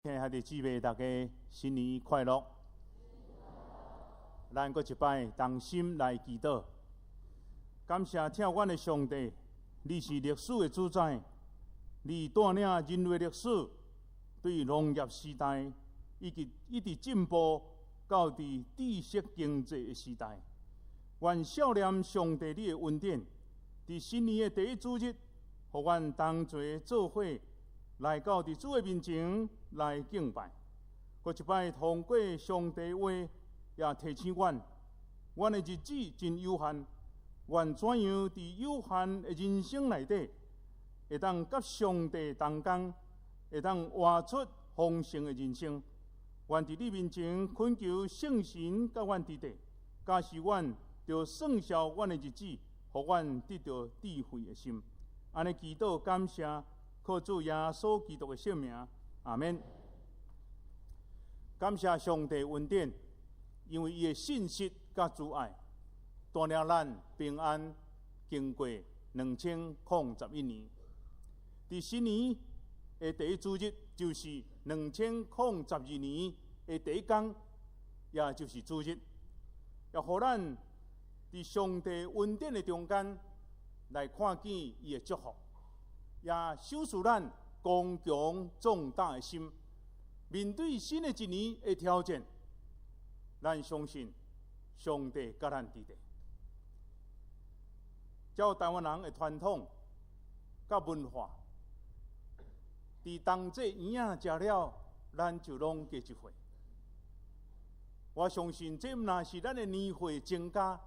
親愛的姊妹，大家新年快樂！咱閣一擺同心來祈禱，感謝疼阮的上帝，你是歷史的主宰，你帶領人類歷史對農業時代以及一直進步到佇知識經濟的時代。願數念上帝你的恩典，佇新年的第一主日，予阮同齊做伙來到佇主的面前來敬拜。閣一擺通過上帝話，也提醒阮，阮的日子真有限，願怎樣佇有限的人生內底，會當佮上帝同工，會當活出豐盛的人生。願佇你面前懇求聖神佮阮佇佇，教示阮著算數阮的日子，予阮得著智慧的心。按呢祈禱感謝，靠主耶穌基督的聖名，阿們。感謝上帝恩典，因為伊的信實佮慈愛，帶領咱平安經過2011年。佇新年的第一主日，就是2012年的第一工，也就是主日，也予咱佇上帝恩典的中間來看見伊的祝福，也賞賜咱剛強壯膽的心，面對新的一年的挑戰，咱相信上帝佮咱佇佇。照台灣人的傳統佮文化，佇冬至圓仔食了，咱就攏加一歲。我相信這毋但是咱的年歲增加，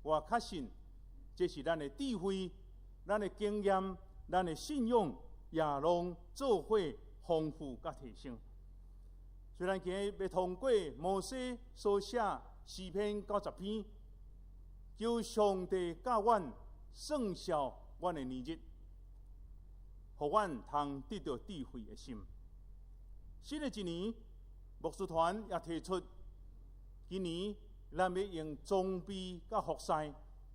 我確信這是咱的智慧、咱的經驗、咱的信仰，也攏做伙豐富佮提升。雖然今日欲通過摩西所寫詩篇90篇，求上帝教阮算數阮的年日，予阮通得著智慧的心。新的一年，牧師團也提出，今年咱欲用裝備佮服侍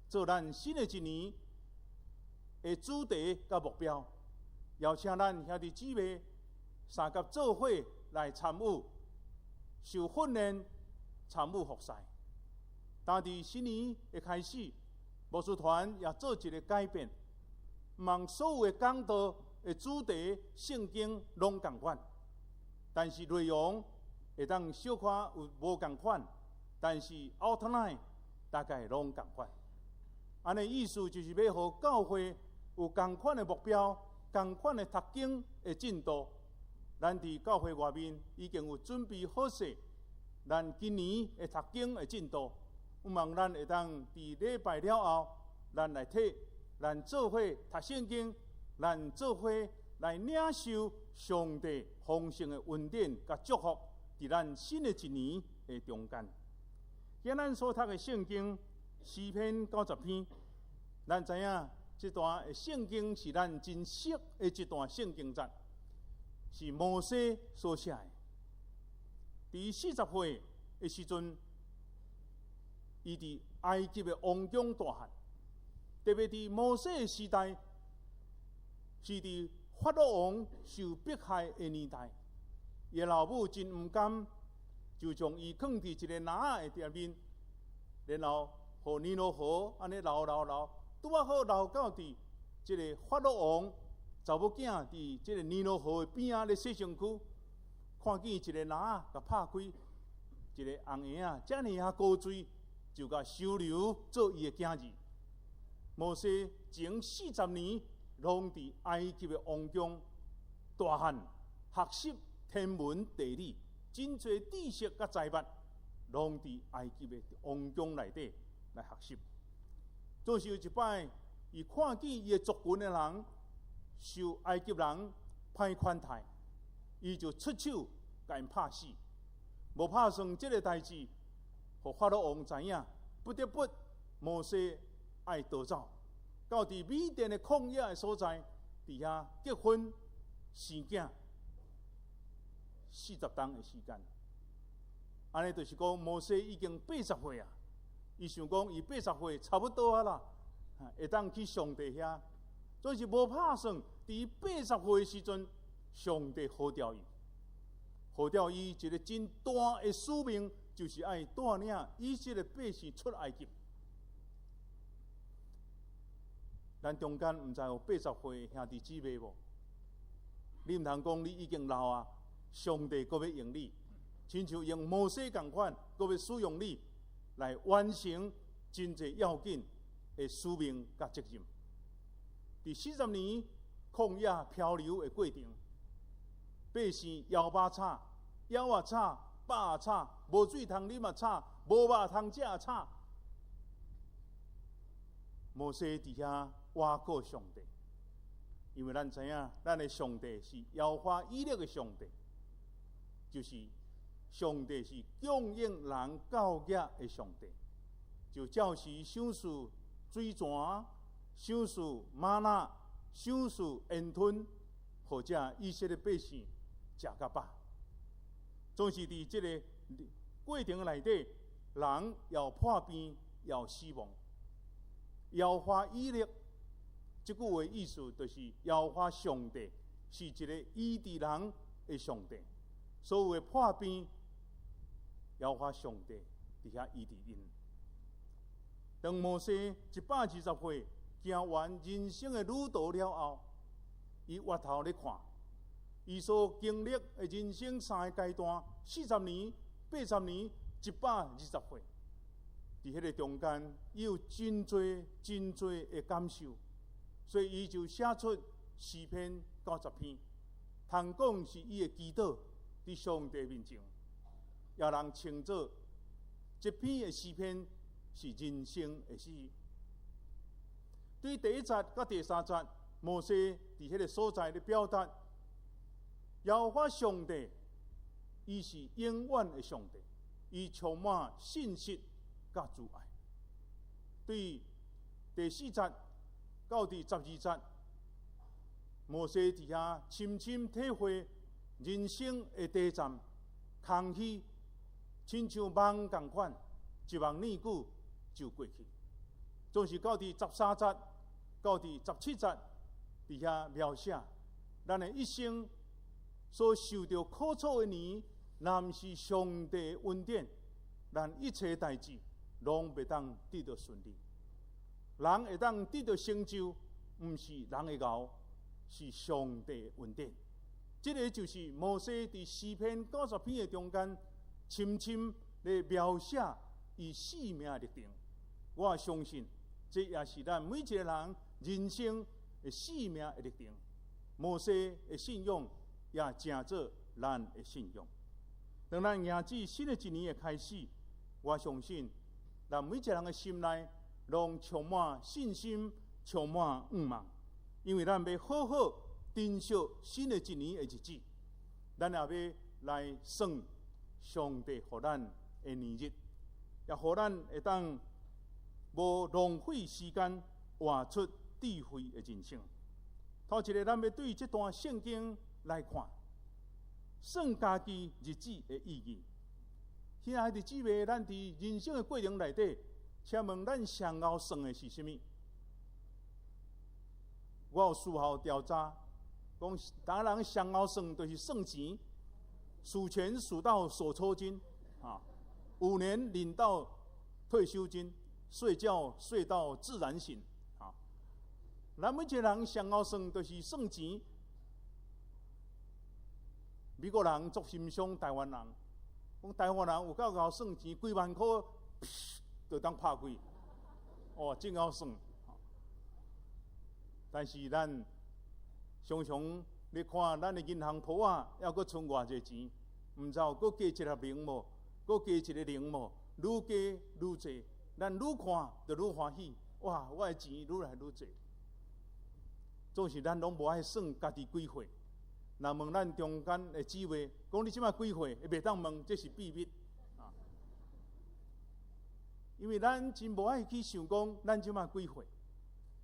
做咱新的一年的主題佮目標，邀請咱兄弟姊妹相佮做伙來參與受訓練、參與服侍。但佇新年的開始，牧師團也做一個改變，毋通所有的講道的主題聖經攏仝款，但是內容會當小可有無仝款，但是 outline 大概攏仝款。按呢意思就是欲予教會有仝款的目標、仝款的讀經的進度。咱佇教會外面已經有準備好勢，咱今年的讀經的進度，有望咱會當佇禮拜了後，咱來睇，咱做伙讀聖經，咱做伙來領受上帝豐盛的恩典佮祝福，佇咱新的一年的中間。今咱所讀的聖經詩篇九十篇，咱知影這段的聖經是咱真熟的一段聖經節，是摩西所寫的。佇40歲的時陣，伊佇埃及的王宮大漢，特別佇摩西的時代，是佇法老王受迫害的年代，伊的老母真毋甘，就將伊囥佇一個籃仔的內面，然後予尼羅河按呢流流流，拄仔好流到佇這个法老王查某囝佇這个尼羅河的邊仔咧洗身軀，看見一个籃仔共拍開，一个紅嬰仔遮爾仔古錐，就共收留做伊的囝兒。摩西前40年攏佇埃及的王宮大漢，學習天文地理，真濟知識佮財物，攏佇埃及的王宮內底來學習。總是有一擺，伊看見伊的族群的人受埃及人歹款待，伊就出手共𪜶拍死。無拍算這个代誌，予法老王知影，不得不摩西愛逃走，到佇米甸的曠野的所在，佇遐結婚生囝40冬的時間。按呢就是講，摩西已經80歲啊。伊想講，伊八十歲差不多啊啦，會當去上帝遐。總是無拍算，佇八十歲的時陣，上帝呼召伊。予著伊一个真大的使命，就是愛帶領以色列百姓出埃及。咱中間毋知有80歲兄弟姊妹無？你毋通講你已經老啊，上帝閣欲用你，親像用摩西仝款，閣欲使用你來完成真濟要緊的使命佮責任。佇40年曠野漂流的過程，百姓枵飽慘，枵也慘，飽也慘，無水通啉也慘，無肉通食也慘。摩西佇遐倚靠上帝，因為咱知影，咱的上帝是耶和華以勒的上帝，就是上帝是供應人夠額的上帝，就照時賞賜水泉、賞賜嗎哪、賞賜煙吞，予這以色列百姓食甲飽。總是佇這个過程內底，人會破病，會死亡。耶和華以勒這句話意思就是耶和華上帝是一個醫治人的上帝。所有的破病，耶和華上帝佇遐醫治𪜶。當摩西120歲行完人生的旅途了後，伊回頭咧看，伊所經歷的人生三个階段：40年、80年、120歲。佇彼个中間，伊有真濟真濟的感受，所以伊就寫出詩篇90篇，通講是伊的祈禱佇上帝面前，予人稱做這篇的詩篇是人生的詩。對第一節佮第三節，摩西佇彼个所在咧表達，耶和華上帝，伊是永遠的上帝，伊充滿信實佮慈愛。對第四節到第12節，摩西佇遐深深體會人生的短暫、空虛，親像夢仝款，一夢念久就過去。總是到第13節到第17節，佇遐描寫咱的一生所受著苦楚的年，若毋是上帝恩典，咱一切代誌攏袂當得著順利。人會當得著成就，毋是人的𠢕，是上帝恩典。這个就是摩西佇詩篇90篇的中間，深深咧描寫伊生命歷程。我相信，這也是咱每一个人人生的生命的歷程。摩西的信仰也成做咱的信仰。當咱迎接新的一年的開始，我相信，咱每一个人的心內攏充滿信心，充滿盼望，因為咱欲好好珍惜新的一年的日子，咱也欲來算上帝予咱的年日，也予咱會當無浪費時間，活出智慧的人生。頭一个，咱欲對這段聖經來看，算家己日子的意義。兄弟姊妹，咱佇人生的過程內底，請問咱上𠢕算的是啥物？我有事後調查，講逐人上𠢕算就是算錢，數錢數到手抽筋，啊，5年領到退休金，睡覺睡到自然醒，啊，咱每一個人上𠢕算就是算錢。美國人足欣賞台灣人，講台灣人有夠𠢕算錢，幾萬箍，就當拍開，哦，真𠢕算。但是咱常常咧看咱的銀行簿仔，猶閣賰偌濟錢，毋知有閣加一粒零無，閣加一个零無，愈加愈濟，咱愈看就愈歡喜。哇！我的錢愈來愈濟，總是咱攏無愛算家己幾歲。若問咱中間的姊妹，講你這擺幾歲？袂當問，這是秘密啊。因為咱真無愛去想講，咱這擺幾歲，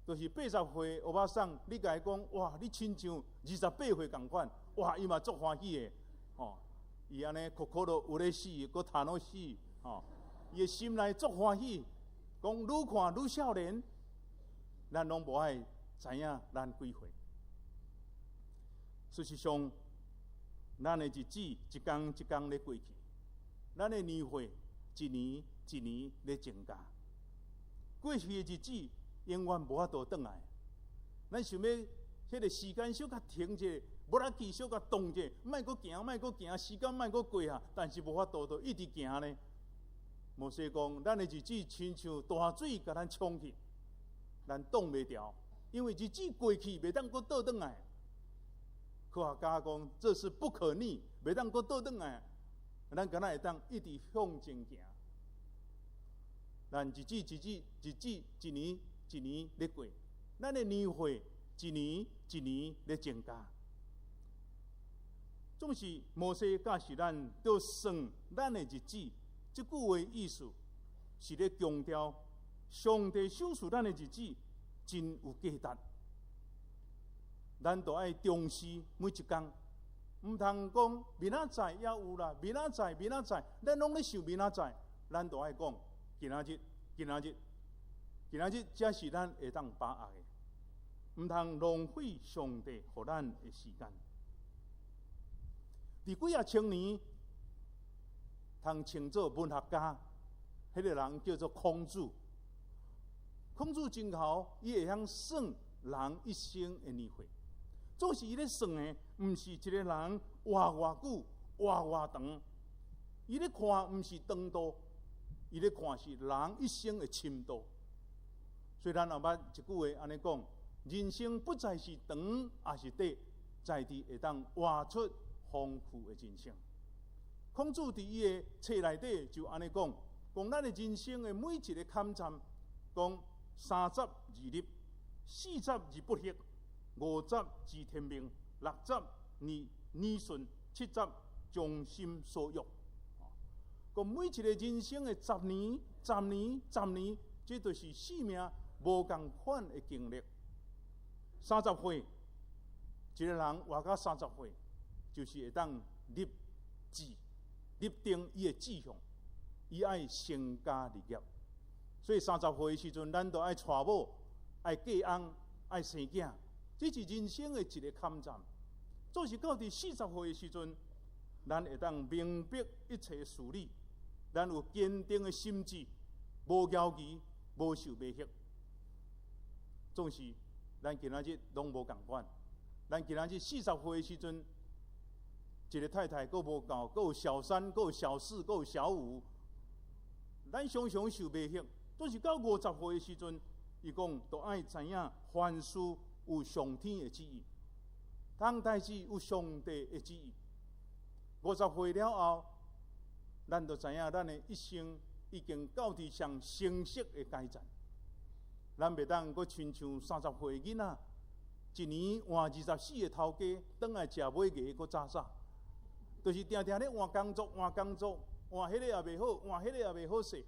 就是80歲歐巴桑，你共伊講，哇！你親像28歲仝款，哇！伊嘛足歡喜的，吼！伊按呢哭哭都有咧死，閣嘆落死，吼！伊的心內足歡喜，講愈看愈少年，咱攏無愛知影咱幾歲。事實上，咱的日子一工一工咧過去，咱的年歲一年一年咧增加。過去的日子永遠無法度轉來。咱想欲彼个時間小可停者，無啦去小可動者，莫閣行，莫閣行，時間莫閣過啊！但是無法度，就一直行呢。摩西講，咱的日子親像大水共咱沖去，咱擋袂牢，因為日子過去袂當閣倒轉來。科學家講，這是不可逆，袂當閣倒轉來。咱敢若會當一直向前行。咱日子日子日子一年一年咧過，咱的年歲一年一年咧增加。總是摩西教示咱，著算咱的日子。這句話意思是咧強調，上帝賞賜咱的日子真有價值。咱都愛重視每一工，毋通講明仔載也有啦，明仔載明仔載，咱攏咧想明仔載，咱都愛講今仔日，今仔日，今仔日，才是咱會當把握的，毋通浪費上帝予咱的時間。佇幾仔千年，通稱做文學家，彼個人叫做孔子。孔子真姣，伊會曉算人一生的年歲。總是伊咧算的，毋是一個人活偌久、活偌長。伊咧看毋是長度，伊咧看是人一生的深度。所以咱也捌一句話按呢講：人生不在是長抑是短，在佇會當活出豐富的人生。孔子佇伊的冊內底就按呢講，講咱的人生的每一个坎站，講三十而立，四十而不惑，五十知天命，六十而耳順，七十從心所欲。講每一个人生的十年、十年、十年，這就是生命無仝款的經歷。三十歲，一個人活到三十歲，就是會當立志、立定伊的志向，伊愛成家立業。所以三十歲的時陣，咱都愛娶某、愛嫁翁、愛生囝，這是人生的一個坎站。總是到佇四十歲的時陣，咱會當明白一切事理，咱有堅定的心志，無猶豫，無受迷惑。總是咱今仔日攏無仝款，咱今仔日四十歲的時陣，一个太太閣無夠，閣有小三，閣有小四，閣有小五，咱常常受迷惑。總是到五十歲的時陣，伊講都愛知影凡事有上天的旨意，逐代誌有上帝的旨意。五十歲了後，咱就知影咱的一生已經到佇上成熟的階段。咱袂當閣親像三十歲囡仔，一年換24個頭家，轉來食尾牙閣早早，就是定定咧換工作，換工作，換彼個也袂好，換彼個也袂好勢。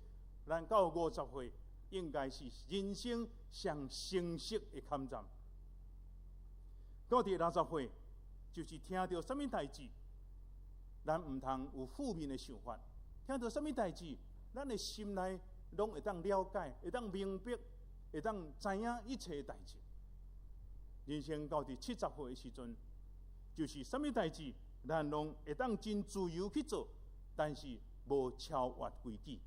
咱到五十歲，應該是人生上成熟的坎站。到佇六十歲，就是聽著啥物代誌，咱毋通有負面的想法。聽著啥物代誌，咱的心內攏會當了解，會當明白，會當知影一切代誌。人生到佇七十歲的時陣，就是啥物代誌，咱攏會當真自由去做，但是無超越規矩。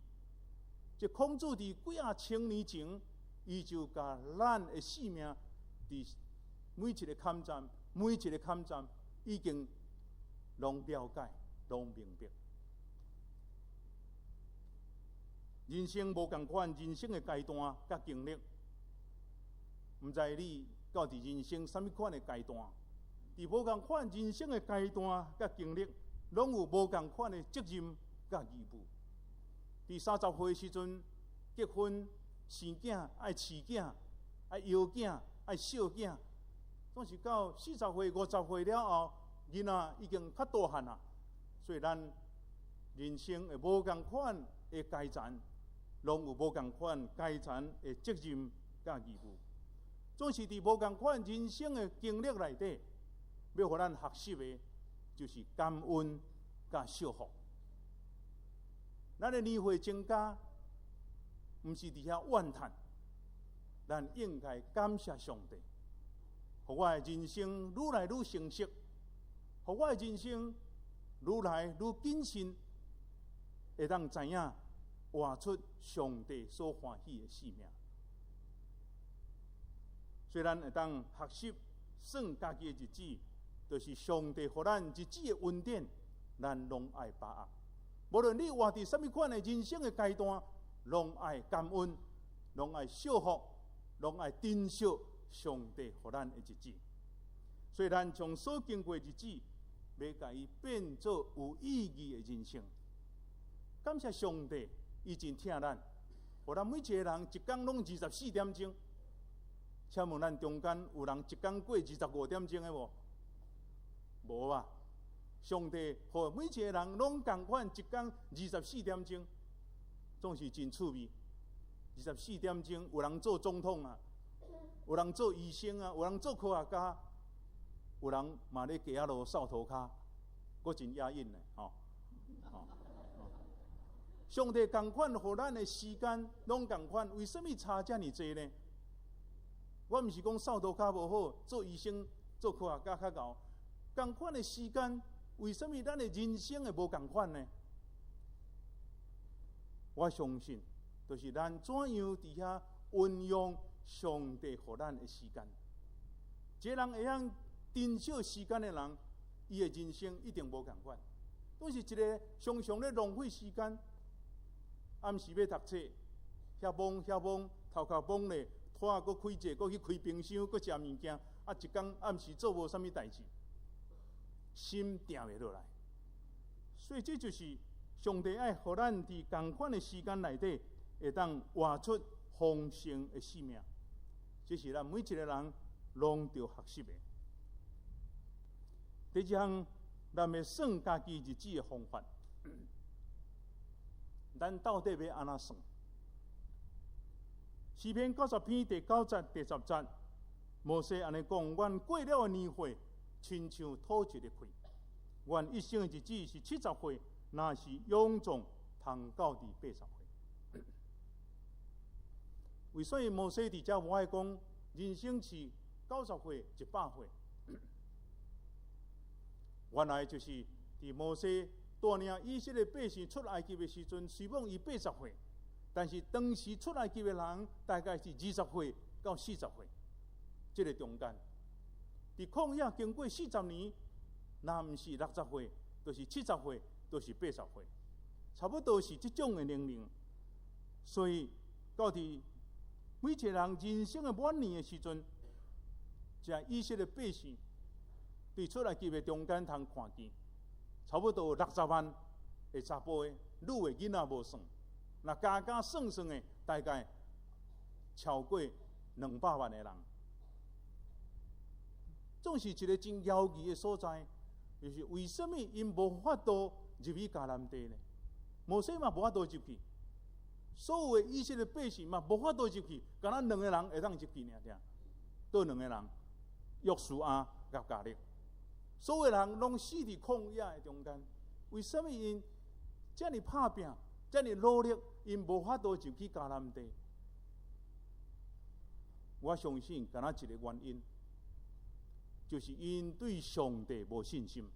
這孔子佇幾仔千年前，伊就共咱的生命佇每一个坎站、每一个坎站已經攏了解、攏明白。人生無仝款，人生的階段佮經歷，毋知你到佇人生啥物款的階段？佇無仝款人生的階段佮經歷，攏有無仝款的責任佮義務。佇三十歲時陣結婚生囝，愛飼囝，愛搖囝，愛惜囝，總是到四十歲、五十歲了後，囡仔已經較大漢啊。所以咱人生會無仝款的階層，攏有無仝款階層的責任佮義務。總是佇無仝款人生的經歷內底，欲予咱學習的，就是感恩佮惜福。咱的年歲增加，毋是佇遐怨嘆，咱應該感謝上帝，予我的人生愈來愈成熟，予我的人生愈來愈謹慎，會當知影活出上帝所歡喜的生命。雖然會當學習算家己的日子，就是上帝予咱日子的恩典，咱攏愛把握。無論你活佇啥物款的人生的階段，攏愛感恩，攏愛惜福，攏愛珍惜上帝予咱的日子。所以咱將所經過的日子，欲共伊變做有意義的人生。感謝上帝，伊真疼咱，予咱每一個人一工攏24點鐘。請問咱中間有人一工過25點鐘的無？無啊！上帝予每一個人攏仝款一工二十四點鐘，總是真趣味。二十四點鐘有人做總統啊，有人做醫生啊，有人做科學家，有人嘛咧街仔路掃塗跤，閣真押韻呢，吼！上帝仝款予咱的時間攏仝款，為什麼差遮爾濟呢？我毋是講掃塗跤無好，做醫生、做科學家較𠢕。仝款的時間，為什麼咱的人生會無仝款呢？我相信，就是咱怎樣佇遐運用上帝予咱的時間。一個人會曉珍惜時間的人，伊的人生一定無仝款。總是一個常常咧浪費時間，暗時欲讀冊，遐懵遐懵，頭殼懵咧，拖閣開者，閣去開冰箱，閣食物件，啊，一工暗時做無啥物代誌，心定袂落來。所以這就是上帝愛予咱佇仝款的時間內底，會當活出豐盛的生命。這是咱每一個人攏著學習的。第二項，咱欲算家己日子的方法，咱到底欲按怎算？詩篇90篇第九節、第十節，摩西按呢講：阮過了的年歲，親像吐一个氣。阮一生的日子是70歲，若是勇壯，通到佇80歲。為啥物摩西佇遮無愛講人生是90歲、100歲？原來就是佇摩西帶領以色列百姓出埃及的時陣，雖講伊八十歲，但是當時出埃及的人大概是20歲到40歲，這個中間。佇曠野經過四十年，若毋是60歲，就是70歲，就是80歲，差不多是這種的年齡。所以到佇每一個人人生的晚年的時陣，這以色列百姓佇出埃及的中間通看見，差不多有60萬的查埔的、女的囡仔無算，若加加算算的，大概超過200萬的人。總是一個真枵疑的所在，就是為什麼𪜶無法度入去迦南地呢？摩西嘛無法度入去，所有的以色列百姓嘛無法度入去，干焦兩個人會當入去爾爾，佗兩個人，約書亞佮迦勒，所有人攏死佇曠野的中間。為什麼𪜶遮爾拍拚，遮爾努力，𪜶無法度入去迦南地？我相信，干焦一個原因，就是𪜶對上帝無信心。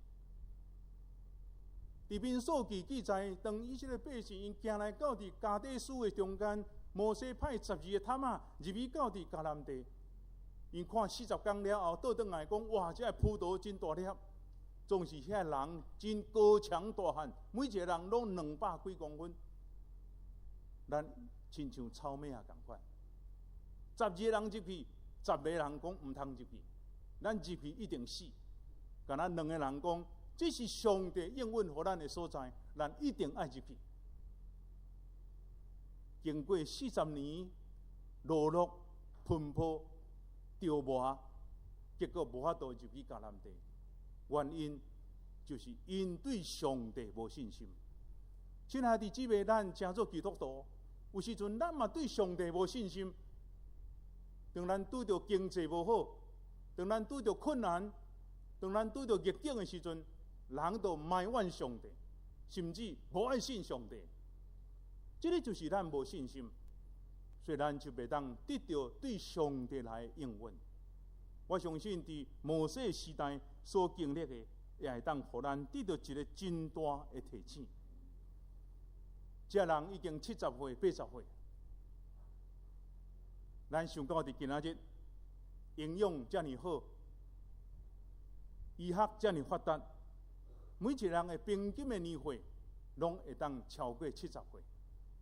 佇民數記記載，當以色列百姓𪜶行來到佇加低斯的中間，摩西派12個探馬入去到佇迦南地，𪜶看四十工了後，倒轉來講：哇，這个葡萄真大粒，總是遐人真高強大漢，每一個人攏200幾公分，咱親像草蜢仔仝款。12個人入去，十個人講毋通入去，咱入去一定死。干焦兩個人講，這是上帝應允予咱的所在，咱一定愛入去。經過四十年勞碌奔波折磨，結果無法度入去迦南地。原因就是𪜶對上帝無信心。親愛的姊妹，咱成做基督徒，有時陣咱嘛對上帝無信心。當咱拄著經濟無好，當咱拄著困難，當咱拄著逆境的時陣，人就埋怨上帝，甚至無愛信上帝。這個就是咱無信心，所以咱就袂當得著對上帝來的應允。我相信佇摩西時代所經歷的，也會當予咱得著一个真大的提醒。這人已經70歲、80歲，咱想到佇今仔日營養遮爾好，醫學遮爾發達，每一個人的平均的年歲攏會當超過七十歲，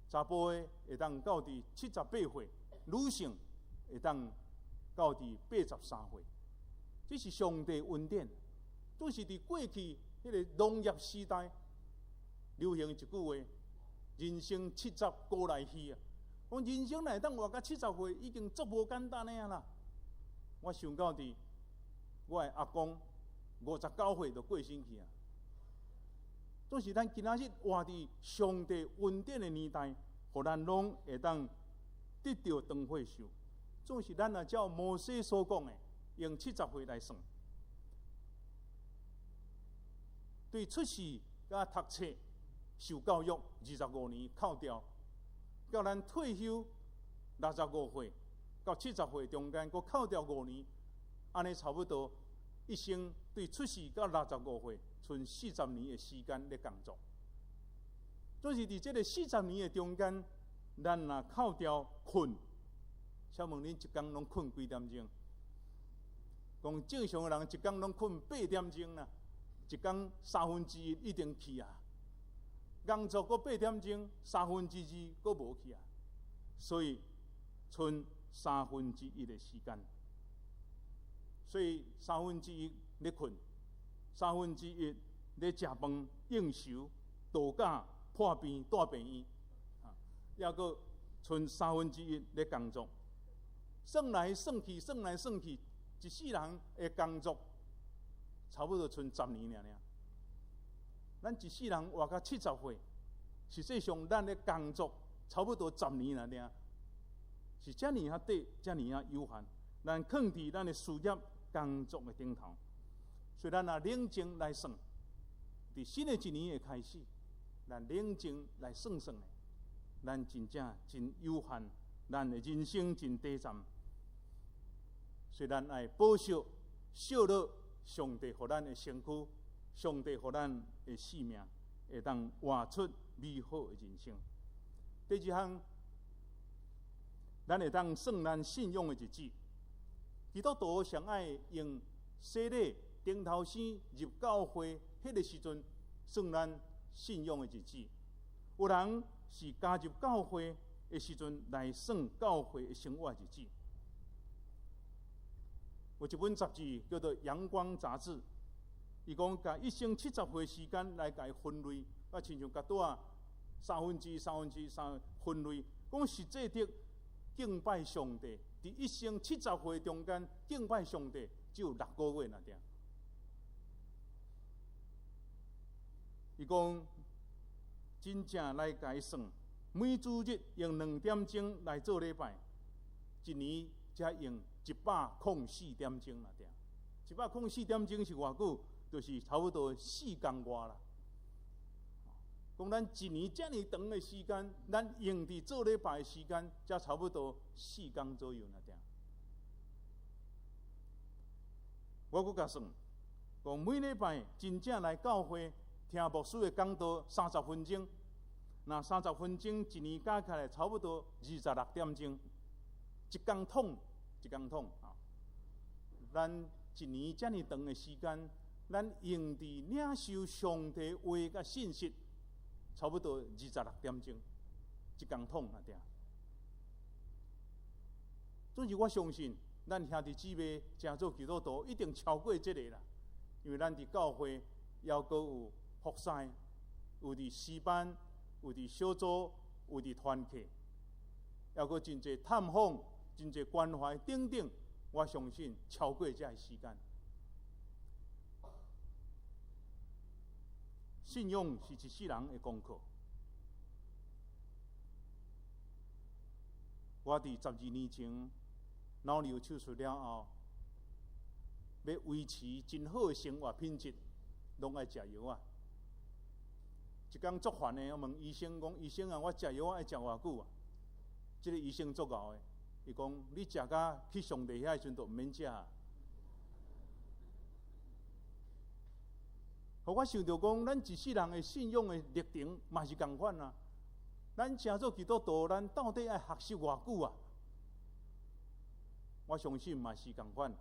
查埔的會當到佇78歲，女性會當到佇83歲。這是上帝恩典，總是佇過去彼个農業時代流行一句話：人生七十古來稀啊！講人生若會當活到七十歲，已經足無簡單的啊啦！我想到佇我的阿公59歲就過身去啊。總是咱今仔日活佇上帝恩典的年代，予咱攏會當得著長歲壽。總是咱若照摩西所講的，用七十歲來算，對出世佮讀冊、受教育25年扣掉，到咱退休65歲到七十歲中間，閣扣掉五年，按呢差不多一生對出世到六十五歲，賰四十年的時間咧工作。總是佇這个四十年的中間，咱若扣掉睏，請問恁一工攏睏幾點鐘？講正常的人一工攏睏8點鐘啦，一工三分之一已經去啊。工作閣八點鐘，三分之二閣無去啊，所以賰三分之一的時間，所以三分之一咧睏，三分之一咧食飯、應酬、度假、破病、蹛病院，啊，抑閣賰三分之一咧工作，算來算去，算來算去。一世人的工作差不多賰十年爾爾，咱一世人活到七十歲，實際上咱的工作差不多十年爾爾，是遮爾仔短，遮爾仔有限。咱囥佇咱的事業工作的頂頭，所以咱若冷靜來算，佇新的一年的開始，咱冷靜來算算的，咱真正真有限，咱的人生真短暫。所以咱愛保守、惜落上帝予咱的身軀，上帝予咱的性命，會當活出美好的人生。第二項，咱會當算咱信仰的日子。基督徒上愛用洗禮、頂頭生入教會彼个時陣算咱信仰的日子。有人是加入教會的時陣來算教會的生活日子。有一本雜誌叫做《陽光雜誌》，伊講共一生七十歲時間來共伊分類，啊，親像共拄仔三分之一、三分之一、三分類，講實際的敬拜上帝，佇一生七十歲中間敬拜上帝只有6個月爾爾。伊講真正來共伊算，每主日用2點鐘來做禮拜，一年才用104點鐘爾爾。104點鐘是偌久？就是差不多4工外啦。講咱一年遮爾長的時間，咱用佇做禮拜的時間，才差不多四工左右爾爾。我閣共算，講每禮拜真正來教會聽牧師的講道三十分鐘，若三十分鐘一年加起來差不多26點鐘，一工統一工統啊！咱一年遮爾長的時間，咱用佇領受上帝話佮信息，差不多26點鐘，一工統爾爾。總之，我相信咱兄弟姊妹誠做基督徒，一定超過這个啦。因為咱佇教會猶閣有服侍，有佇詩班，有佇小組，有佇團契，猶閣真濟探訪、真濟關懷等等。我相信超過這个時間。信仰是一世人的功課。我佇12年前腦瘤手術了後，欲維持真好的生活品質，攏愛食藥仔。一工足煩的，我問醫生講：醫生啊，我食藥仔愛食偌久啊？這个醫生足𠢕的，伊講：你食甲去上帝遐的時陣，就毋免食啊。予我想著講，咱一世人的信仰的歷程嘛是仝款啊。咱成做基督徒，咱到底愛學習偌久啊？我相信嘛是仝款，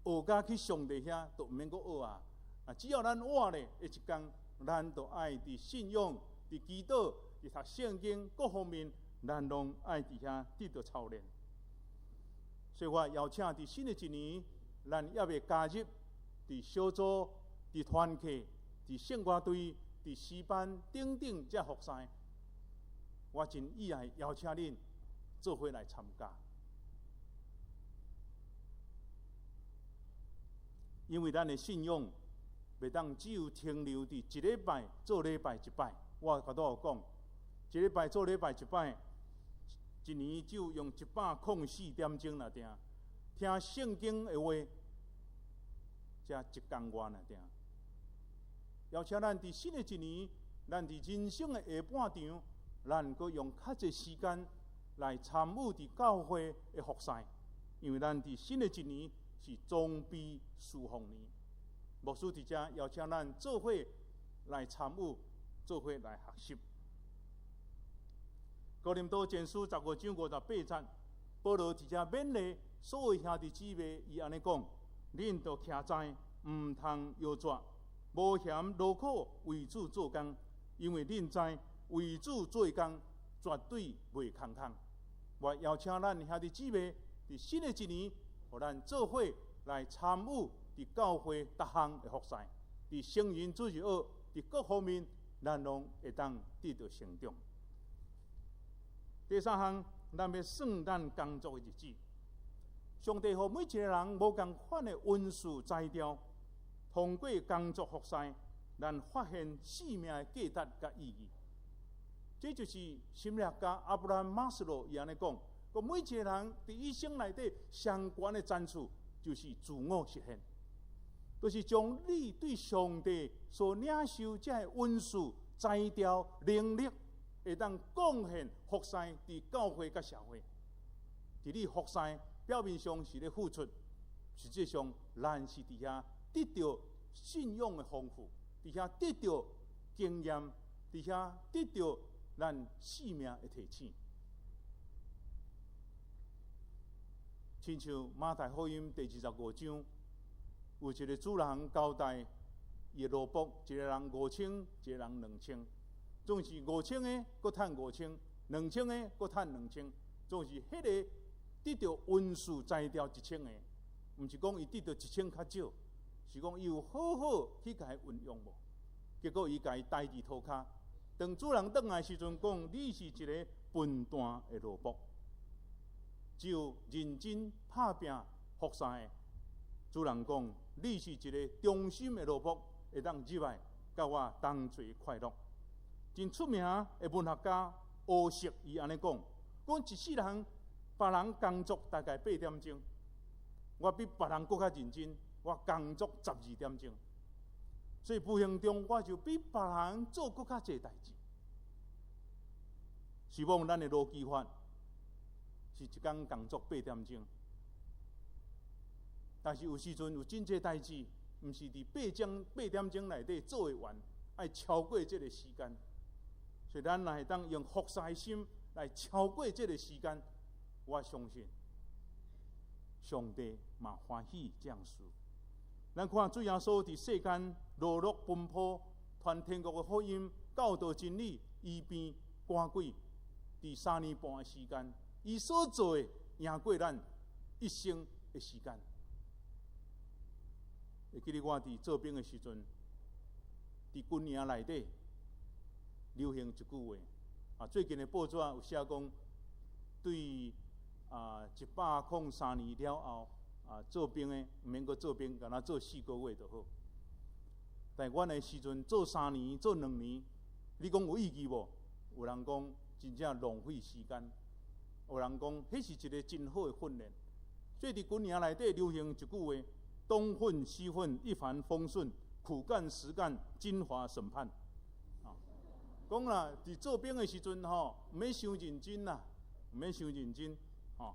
學甲去上帝遐都毋免閣學啊！啊，只要咱活咧，的一工，咱都愛佇信仰、佇祈禱、佇讀聖經各方面，咱攏愛佇遐得著操練。所以我邀請佇新的一年，咱猶未加入佇小組、佇團契、佇聖歌隊、佇詩班等等這服侍，我真意愛邀請恁做伙來參加，因為咱的信仰袂當只有停留佇一禮拜做禮拜一擺。我頭拄有講，一禮拜做禮拜一擺，一年只有用104點鐘爾定聽聖經的話，才一工外爾定。邀請咱佇新的一年，咱佇人生的下半場，咱閣用較濟時間來參與佇教會的服侍，因為咱佇新的一年是裝備事奉年。牧師佇遮邀請咱做伙來參與，做伙來學習。哥林多前書15章58節，保羅佇遮勉勵所有兄弟姊妹，伊按呢講：恁著徛在，毋通搖折，無嫌勞苦為主做工，因為恁知為主做工絕對袂空空。我邀請咱兄弟姊妹，佇新的一年，予咱做伙來參與佇教會逐項的服侍，佇成人主日學，佇各方面，咱攏會當得著成長。第三項，咱欲算咱工作的日子。上帝予每一個人無仝款的恩賜才調，通過工作服侍，咱發現生命的價值佮意義。這就是心理學家阿布拉罕馬斯洛伊按呢講：講每一個人佇一生內底上懸的層次，就是自我實現，就是將你對上帝所領受這个恩賜、才調、能力，會當貢獻服侍佇教會佮社會。佇你服侍表面上是咧付出，實際上咱是佇遐得著信仰的豐富，佇遐得著經驗，佇遐得著咱生命的提醒。親像馬太福音第25章，有一個主人交代伊的奴僕，一個人五千，一個人兩千，總是五千的閣趁五千，兩千的閣趁兩千，總是彼個得著恩賜才調一千的，毋是講伊得著一千較少，是講伊有好好去共伊運用無？結果伊共伊刣佇塗跤。當主人轉來時陣，講你是一个笨蛋的奴僕。只有認真拍拚服侍的，主人講你是一个忠心的奴僕，會當入來佮我同齊快樂。真出名的文學家胡適，伊按呢講，講一世人別人工作大概八點鐘，我比別人閣較認真，我工作12點鐘。所以無形中我就比別人做閣較濟代誌。希望咱的勞基法是一工工作八點鐘，但是有時陣有真濟代誌，毋是佇八點鐘內底做會完，愛超過這个時間。所以咱若會當用服侍的心來超過這个時間，我相信上帝嘛歡喜這樣事。咱看主耶穌佇世間勞碌奔波，傳天國的福音，教導真理，醫病趕鬼，佇3年半的時間，伊所做的贏過咱一生的時間。會記得我佇做兵的時陣，佇軍營內底流行一句話，啊，最近的報紙有寫講，對103年了後，啊，做兵的毋免閣做兵，干焦做四個月就好。但阮的時陣做三年、做2年，你講有意義無？有人講真正浪費時間，有人講彼是一个真好的訓練。所以佇軍營內底流行一句話：東混西混，一帆風順；苦幹實幹，金華審判。啊，講啦，佇做兵的時陣吼，毋免傷認真啦，毋免傷認真，吼。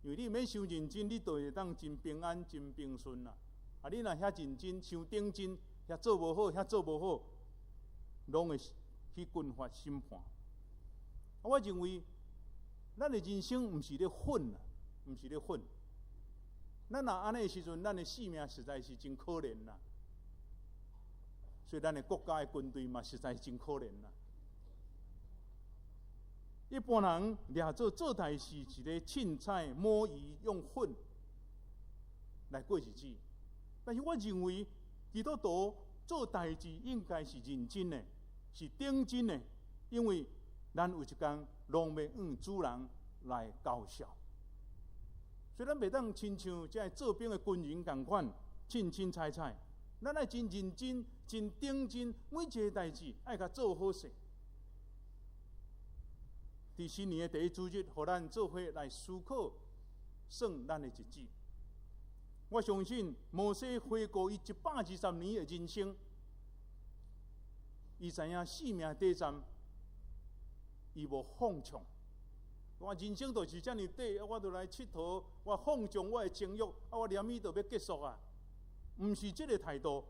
因為你毋免傷認真，你就會當真平安、真平順啦。啊，你若遐認真、傷認真，遐做無好，遐做無好，攏會去軍法審判。啊，我認為咱的人生毋是咧混啊，毋是咧混。咱若按呢的時陣，咱的性命實在是真可憐啦。所以咱的國家的軍隊嘛，實在是真可憐啦。一般人掠做做代誌是咧凊彩摸魚用混來過日子，但是我認為基督徒做代誌應該是認真的，是認真的，因為咱有一工攏欲向主人來交數。所以咱袂當親像這做兵的軍人仝款，凊凊彩彩，咱愛真認真、真認真，每一个代誌愛共做好勢。佇新年的第一主日，予咱做伙來思考算咱的日子。我相信摩西回顧伊120年的人生，伊知影性命短暫，伊無放縱。我人生就是遮爾短，我就來𨑨迌，我放縱我的情慾，啊，我連伊就欲結束啊！毋是這个態度。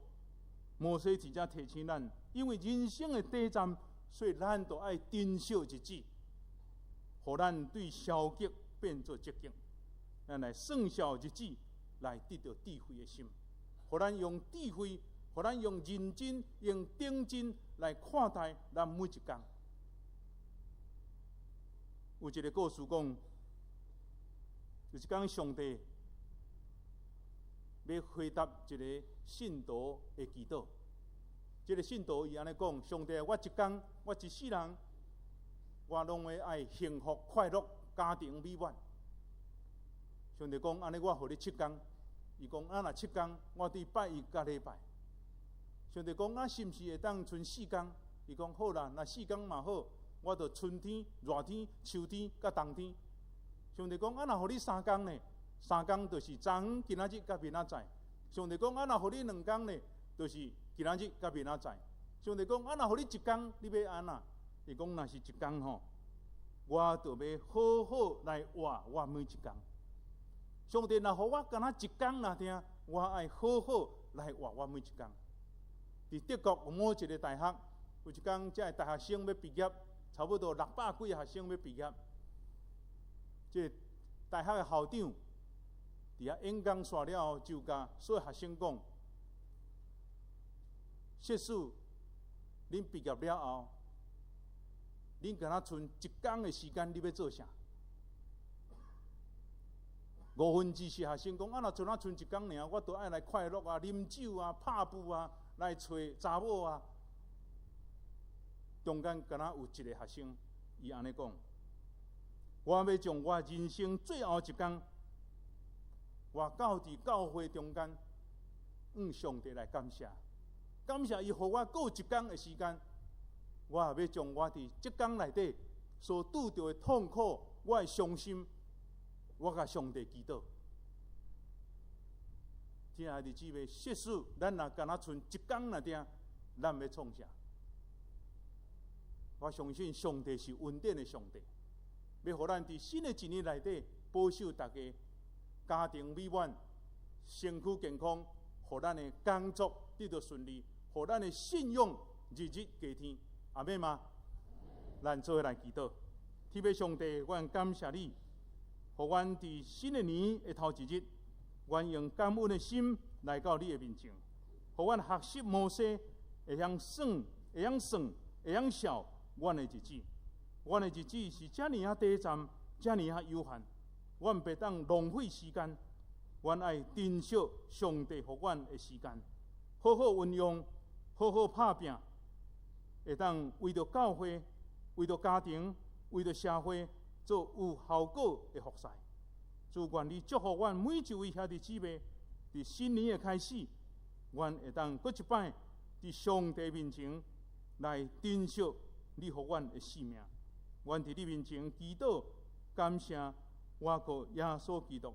摩西佇遮提醒咱，因為人生的短暫，所以咱就愛珍惜日子，予咱對消極變做積極，咱來算數日子，來得著智慧的心，予咱用智慧，予咱用認真、用認真來看待咱每一工。有一个故事講，有一工上帝欲回答一个信徒的祈禱。這个信徒伊按呢講：上帝，我一工，我一世人，我攏會愛幸福快樂，家庭美滿。上帝講：按呢我予你七工。伊講：啊，若七工，我對拜一佮禮拜。上帝講：啊，是毋是會當賰四工？伊講：好啦，若四工嘛好。我就春天、熱天、秋天佮冬天。上帝講：啊，若予你三工呢？三工就是昨昏、今仔日佮明仔載。上帝講：啊，若予你兩工呢？就是今仔日佮明仔載。上帝講：啊，若予你一工，你欲按怎？伊講：若是一工吼，我就欲好好來活我每一工。上帝若予我干焦一工爾爾，我愛好好來活我每一工。佇德國有某一个大學，有一工這个大學生欲畢業。差不多600幾个學生欲畢業，這个大學的校長佇遐演講煞了後，就共所有學生講：即使恁畢業了後，恁干焦賰一工的時間，你欲做啥？四分之四學生講：啊，若賰啊賰一工爾，我都愛來快樂啊，啉酒啊，拍噗啊，來揣查某啊。中間敢若有一个學生，伊按呢講：我欲將我人生最後一工，我到佇教會中間，向上帝來感謝，感謝伊予我閣有一工的時間，我也欲將我佇這工內底所拄著的痛苦，我的傷心，我共上帝祈禱。親愛的姊妹，即使咱若干焦賰一工爾爾，咱欲創啥？我相信上帝是恩典的上帝，欲予咱佇新的一年內底保守大家家庭美滿、身軀健康，予咱的工作得著順利，予咱的信仰日日加添。阿們嗎？咱做伙來祈禱，天父上帝，阮感謝你，予阮佇新的年的頭一日，阮用感恩的心來到你的面前，予阮學習摩西會曉算、會曉算、會曉數。阮的日子，阮的日子是遮爾仔短暫，遮爾仔有限，阮袂當浪費時間，阮愛珍惜上帝予阮的時間，好好運用，好好拍拚，會當為著教會、為著家庭、為著社會做有效果的服侍。主，願你祝福阮每一位兄弟姊妹，佇新年的開始，阮會當閣一擺佇上帝面前來珍惜你予阮的性命。阮佇你面前祈禱，感謝，倚靠耶穌基督。